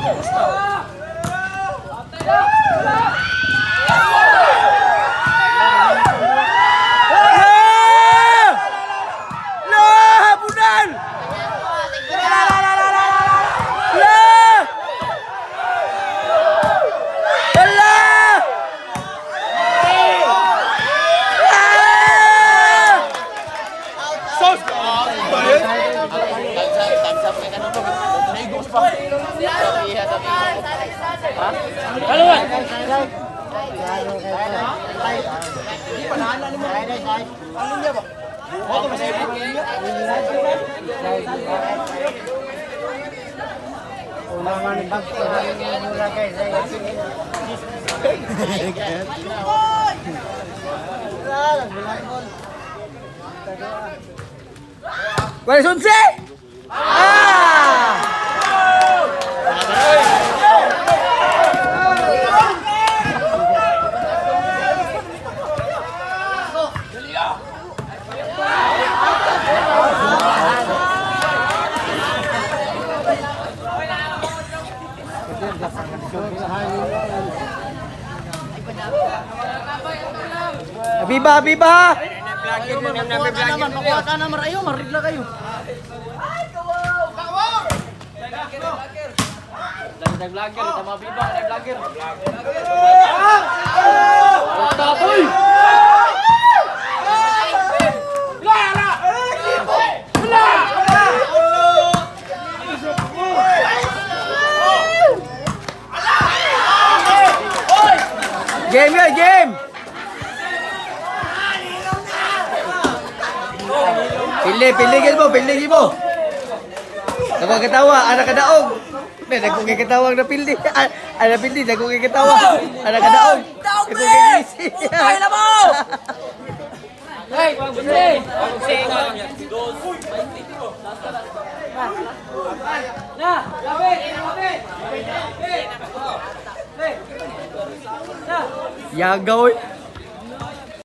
La! La! Bunal! La! Ala! Ah! Wala sunse! Ah! Abiba, abiba! Makuha ka na marayo, marigla kayo. Vlogger, tama biba, na vlogger. Tatoy! Game yun, game! Pili, piligin mo, piligin mo! Nagkong katawa, anak kadaog! Ne, nagkong katawa ang napildi. Ah, ah, napildi, nagkong katawa. Anak kadaog! Daog, Nagkong kagisi. Putay na mo! Hey, bunse! Na, lapit, lapit. Yagaw.